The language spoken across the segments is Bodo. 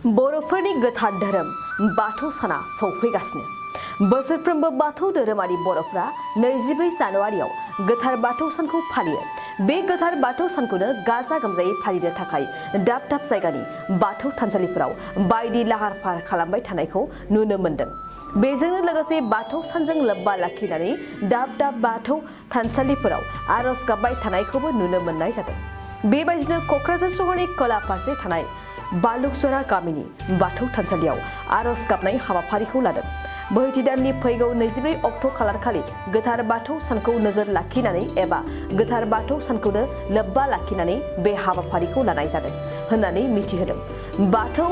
बर'फोरनि गोथार धोरोम बाथौ साना सौफैगासिनो बोसोरफ्रोमबो बाथौ धोरोमारि बर'फ्रा 22 जानुवारियाव गोथार बाथौ सानखौ फालियो। बे गोथार बाथौ सानखौनो गाजा गोमजायै फालिनो थाखाय दाब दाब जायगानि बाथौ थानसालिफोराव बायदि लाहार फाहार खालामबाय थानायखौ नुनो मोन्दों। बेजोंनो लोगोसे बाथौ सानजों लोब्बा लाखिनानै दाब दाब बाथौ थानसालिफोराव आरज गाबबाय थानायखौबो नुनो मोननाय जादों। बेबायदिनो क'क्राझार सहरनि खोला फारसे थानाय बालुकजरा गामिनि बाथौ थानसालियाव आरज गाबनाय हाबाफारिखौ लादों। बोहैथि दाननि फैगौ 24 अक्ट' खालारखालि गोथार बाथौ सानखौ नोजोर लाखिनानै एबा गोथार बाथौ सानखौनो लोब्बा लाखिनानै बे हाबाफारिखौ लानाय जादों होननानै मिथिहोदों। बाथौ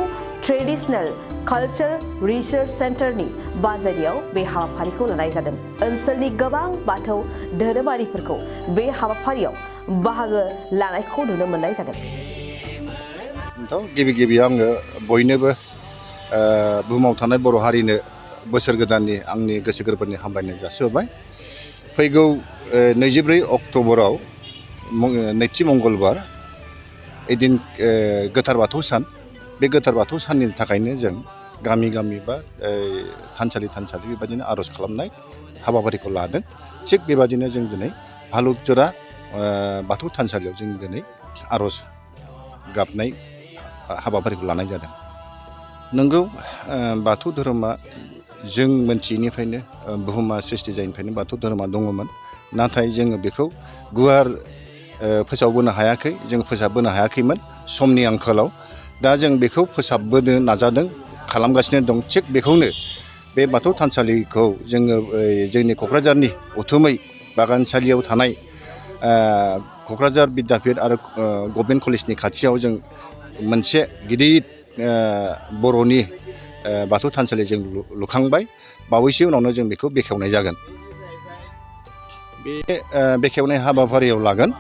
ट्रेडिशनेल कालचार रिसार्च सेन्टारनि बानजायनायाव बे हाबाफारिखौ लानाय जादों। ओनसोलनि गोबां बाथौ धोरोमारिफोरखौ बे हाबाफारियाव बाहागो लानायखौ नुनो मोननाय जादों। गिबि गिबियाव आङो बयनोबो बुहुमाव थानाय बर' हारिनो बोसोर गोदाननि आंनि गोसो गोरबोनि हामलायनाय जासिहरबाय। फैगौ 24 अक्ट'बराव नैथि मंगलबार एदिन गोथार बाथौ सान। बे गोथार बाथौ साननि थाखायनो जों गामि गामि बा थानसालि बेबायदिनो आर'ज खालामनाय हाबाफारिखौ लादों। थिग बेबादिनो जों दिनै बालुकजरा बाथौ थानसालियाव जों दिनै आर'ज गाबनाय हाबाफारिखौ लानाय जादों। नंगौ, बाथौ धोरोमा जों मोनथियैनिफ्रायनो बुहुमा सृष्टि जायैनिफ्रायनो बाथौ धोरोमा दङमोन। नाथाय जोङो बेखौ गुवार फोसावबोनो हायाखै, जों फोसाबबोनो हायाखैमोन समनि आंखालाव। दा जों बेखौ फोसाबबोनो नाजादों, खालामगासिनो दं। थिग बेखौनो बे बाथौ थानसालिखौ जोङो जोंनि क'क्राझारनि उथुमै बागानसालियाव थानाय क'क्राझार बिद्यापीठ आरो गभर्नमेन्ट कलेजनि खाथियाव जों मोनसे गिदिर बर'नि बाथौ थानसालि जों लुखांबाय। बावैसो उनावनो जों बेखौ बेखेवनाय जागोन। बे बेखेवनाय हाबाफारियाव लागोन।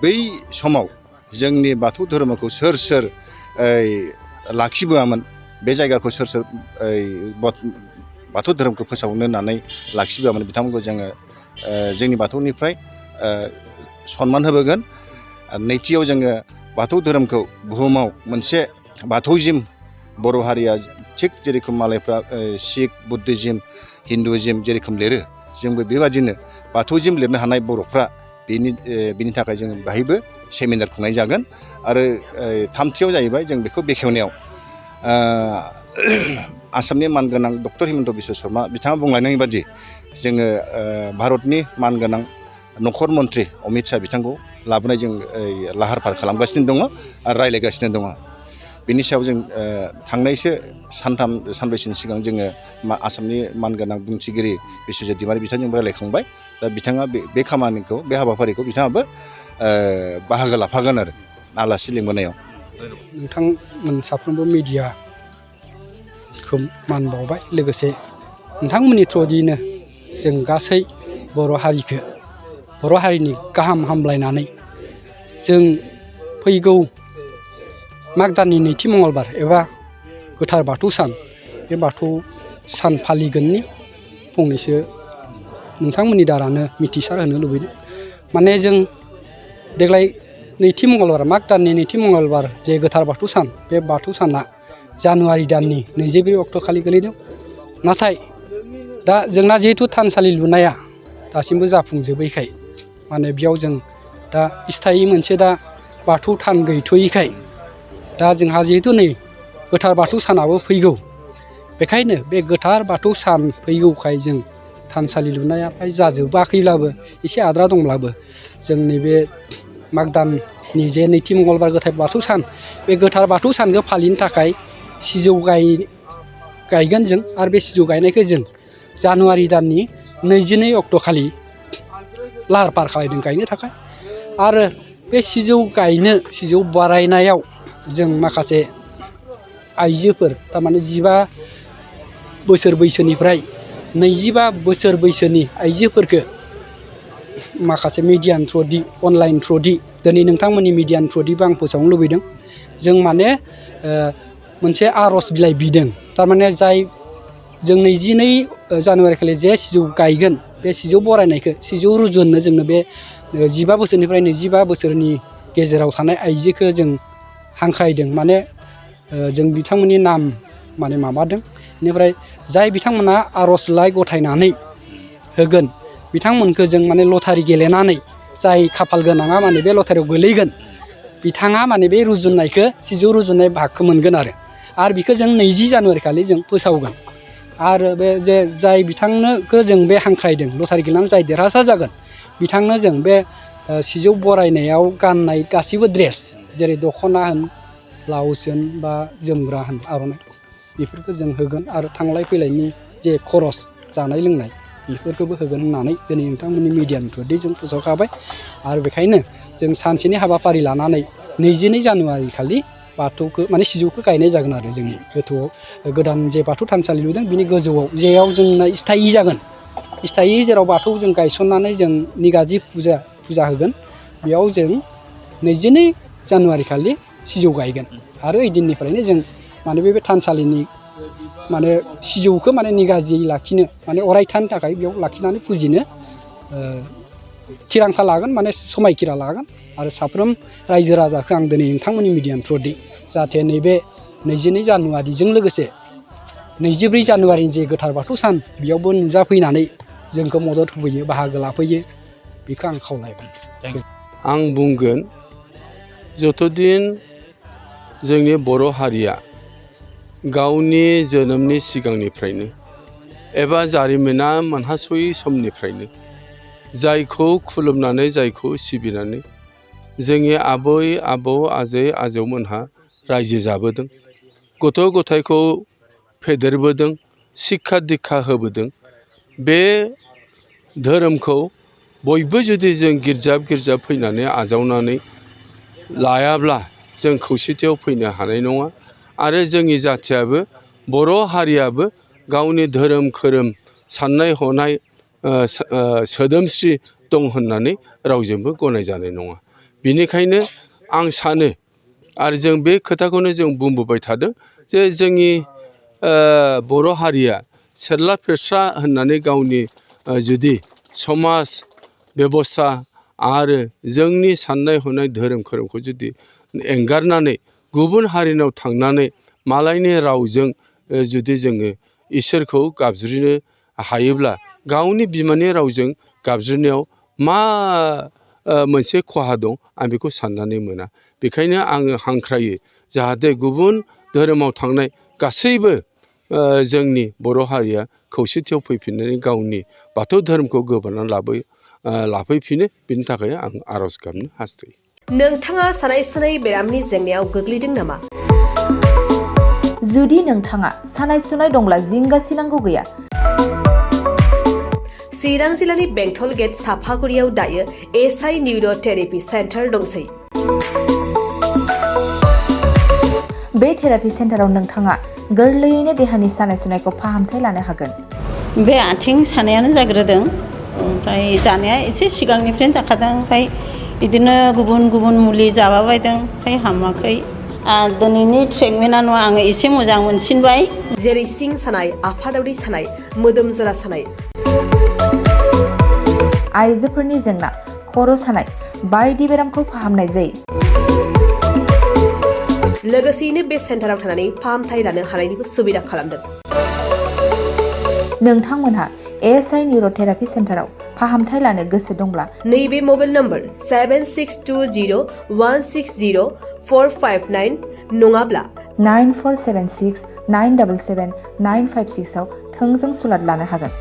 बै समाव जोंनि बाथौ धोरोमखौ सोर सोर लाखिबोआमोन, बे जायगाखौ सोर सोर बाथौ धोरोमखौ फोसावनो होननानै लाखिबोआमोन, बिथांमोनखौ जोङो जोंनि बाथौनिफ्राय सनमान होबोगोन। नैथियाव जोङो बाथौ धोरोमखौ बुहुमाव मोनसे बाथौजिम बर' हारिया थिग जेरेखम मालायफ्रा सिख, बुद्धिजिम, हिन्दुजिम जेरेखम लिरो, जोंबो बेबादिनो बाथौजिम लिरनो हानाय बर'फ्रा बिनि थाखाय जों बाहायबो सेमिनार खुंनाय जागोन। आरो थामथियाव जाहैबाय जों बेखौ बेखेवनायाव आसामनि मानगोनां डक्टर हिमन्त बिश्व शर्मा बिथाङा बुंलांनाय बादि जोङो भारतनि मानगोनां नखर मन्त्रि अमित शाह बिथांखौ लाबोनाय जों लाहार फाहार खालामगासिनो दङ आरो रायज्लायगासिनो दङ। बेनि सायाव जों थांनायसो सानब्रैसोनि सिगां जोङो आसामनि मानगोनां बुंथिगिरि बिश्वजित दैमारि बिथांजोंबो रायज्लायखांबाय। दा बिथाङा बे खामानिखौ, बे हाबाफारिखौ बिथाङाबो बाहागो लाफागोन आरो आलासि लिंबोनायाव। नोंथांमोन साफ्रोमबो मिडियाखौ मान बावबाय। लोगोसे नोंथांमोननि थ्रुयैनो जों गासै बर' हारिनि गाहाम हामलायनानै जों फैगौ माग दाननि नैथि मंगलबार एबा गोथार बाथौ सान, बे बाथौ सान फालिगोननि फंनैसो नोंथांमोननि दारानो मिथिसार होनो लुबैदों। माने जों देग्लाय नैथि मंगलबार, माग दाननि नैथि मंगलबार जे गोथार बाथौ सान, बे बाथौ साना जानुवारि दाननि 24 अक्ट' खालि गोलैदों। नाथाय दा जोंना जिहेथु थानसालि लुनाया दासिमबो जाफुंजोबैखाय, माने बेयाव जों दा स्थायि मोनसे दा बाथौ थान गैथ'यैखाय, दा जोंहा जिहेतु नै गोथार बाथौ सानाबो फैगौ, बेखायनो बे गोथार बाथौ सान फैगौखाय जों थानसालि लुनाया फ्राय जाजोबाखैब्लाबो, एसे आद्रा दंब्लाबो जोंनि बे माग दाननि जे नैथि मंगलबार गोथार बाथौ सान, बे गोथार बाथौ सानखौ फालिनो थाखाय सिजौ गायगोन जों। आरो बे सिजौ गायनायखौ जों जानुवारि दाननि 22 अक्ट' खालि लाहार फाहार खालामदों गायनो थाखाय। आरो बे सिजौ बारायनायाव जों माखासे आइजोफोर, थारमाने 15 बोसोर बैसोनिफ्राय 25 बोसोर बैसोनि आइजोफोरखौ माखासे मिडियानि थ्रुयै, अनलाइन थ्रुयै, दिनै नोंथांमोननि मिडियानि थ्रुयैबो आं फोसावनो लुबैदों। जों माने मोनसे आर'ज बिलाइ बिदों। थारमाने जाय जों 22 जानुवारि खालि जे सिजौ गायगोन, बे सिजौ बरायनायखौ, सिजौ रुजुननो जोंनो बे 15 बोसोरनिफ्राय 25 बोसोरनि गेजेराव थानाय आइजोखौ जों हांख्रायदों। माने जों बिथांमोननि नाम माने माबादों बेनिफ्राय जाय बिथांमोना आर'जलाइ गथायनानै होगोन बिथांमोनखौ जों माने लटारि गेलेनानै जाय खाफाल गोनाङा माने बे लटारियाव गोलैगोन बिथाङा माने बे रुजुननायखौ सिजौ रुजुननाय भागखौ मोनगोन आरो बेखौ जों 20 जानुवारि खालि जों फोसावगोन आरो बे जे जाय बिथांनोखौ जों बे हांख्रायदों लटारि गेलेनानै जाय देरहासार जागोन बिथांनो जों बे सिजौ बरायनायाव गाननाय गासैबो ड्रेस जेरै दख'ना होन ब्लाउस होन बा जोमग्रा होन आर'नाइ बेफोरखौ जों होगोन आरो थांलाय फैलायनि जे खरस जानाय लोंनाय बेफोरखौबो होगोन होननानै दिनै नोंथांमोननि मिडियानि थ्रुयै जों फोसावखाबाय आरो बेखायनो जों सानसेनि हाबाफारि लानानै 22 जानुवारि खालि बाथौखौ माने सिजौखौ गायनाय जागोन आरो जोंनि गोथौआव गोदान जे बाथौ थानसालि लुदों बिनि गोजौआव जेयाव जोंना स्थायि जागोन स्थायि जेराव बाथौ जों गायसननानै जों निगाजि फुजा होगोन बेयाव जों 22 जानुवारि खालि सिजौ गायगोन आरो ओइ दिननिफ्रायनो जों माने बे थानसालिनि माने सिजौखौ माने निगाजियै लाखिनो माने अरायथानि थाखाय बेयाव लाखिनानै फुजिनो थिरांथा लागोन माने समायखिरा लागोन आरो साफ्रोम रायजो राजाखौ आं दिनै नोंथांमोननि मिडियानि थ्रुयै जाहाथे नैबे 22 जानुवारिजों लोगोसे 24 जानुवारिनि जे गोथार बाथौ सान बेयावबो नुजाफैनानै जोंखौ मदद होफैयो बाहागो लाफैयो बेखौ आं खावलायबाय आं बुंगोन जतदिन जोंनि बर' हारिया गावनि जोनोमनि सिगांनिफ्रायनो एबा जारिमिना मोनहासयै समनिफ्रायनो जायखौ खुलुमनानै जायखौ सिबिनानै जोंनि आबै आबौ आजै आजौमोनहा रायजो जाबोदों गथ' गथायखौ फेदेरबोदों शिक्षा दीक्षा होबोदों बे धोरोमखौ बयबो जुदि जों गिर्जा फैनानै आजावनानै लायाब्ला जों खौसेथियाव फैनो हानाय नङा आरो जोंनि जाथियाबो बर' हारियाबो गावनि धोरोम खोरोम साननाय हनाय सोदोमस्रि दं होननानै रावजोंबो गनायजानाय नङा बेनिखायनो आं सानो आरो जों बे खोथाखौनो जों बुंबोबाय थादों जे जोंनि बर' हारिया सेरला फेरस्रा होननानै गावनि जुदि समाज बेबस्था आरो जोंनि साननाय हनाय धोरोम खोरोमखौ जुदि एंगारनानै गुबुन हारिनाव थांनानै मालायनि रावजों जुदि जोङो इसोरखौ गाबज्रिनो हायोब्ला गावनि बिमानि रावजों गाबज्रिनायाव मा मोनसे खहा दं आं बेखौ साननानै मोना बेखायनो आङो हांख्रायो जाहाथे गुबुन धोरोमाव थांनाय गासैबो जोंनि बर' हारिया खौसेथियाव फैफिननानै गावनि बाथौ धोरोमखौ गोबोरनानै लाफैफिनो बिनि थाखाय आं आर'ज गाबनो हास्थायो। नोंथाङा सानाय सुनाय बेरामनि जेंनायाव गोग्लैदों नामा? जुदि नोंथाङा सानाय सुनाय दंब्ला जिंगासिनांगौ गैया। चिरां जिल्लानि बेंटल गेट साफागुरियाव दायो एसआइ निउर' थेरापि सेन्टार दंसै। बे थेरापि सेन्टाराव नोंथाङा गोरलैयैनो देहानि सानाय सुनायखौ फाहामथाय लानो हागोन। बे आथिं सानायानो जाग्रोदों ओमफ्राय जानाया एसे सिगांनिफ्रायनो जाखादों ओमफ्राय बिदिनो गुबुन गुबुन मुलि जाबाबायदों ओमफ्राय हामाखै दिनैनि ट्रिटमेन्टआ नङा आङो एसे मोजां मोनसिनबाय जेरै सिं सानाय आफादावरि सानाय मोदोम जरा सानाय आइजोफोरनि जेंना खर' सानाय बायदि बेरामखौ फाहामनाय जायो। लोगोसेयैनो बे सेन्टाराव थानानै फाहामथाय लानो हानायनिबो सुबिदा खालामदों। नोंथांमोनहा एसआइ निउर' थेरापि सेन्टाराव फाहामथाय लानो गोसो दंब्ला नैबे मबाइल नम्बर 7620160459 नङाब्ला 9476977956 आव थोंजों सुलाद लानो हागोन।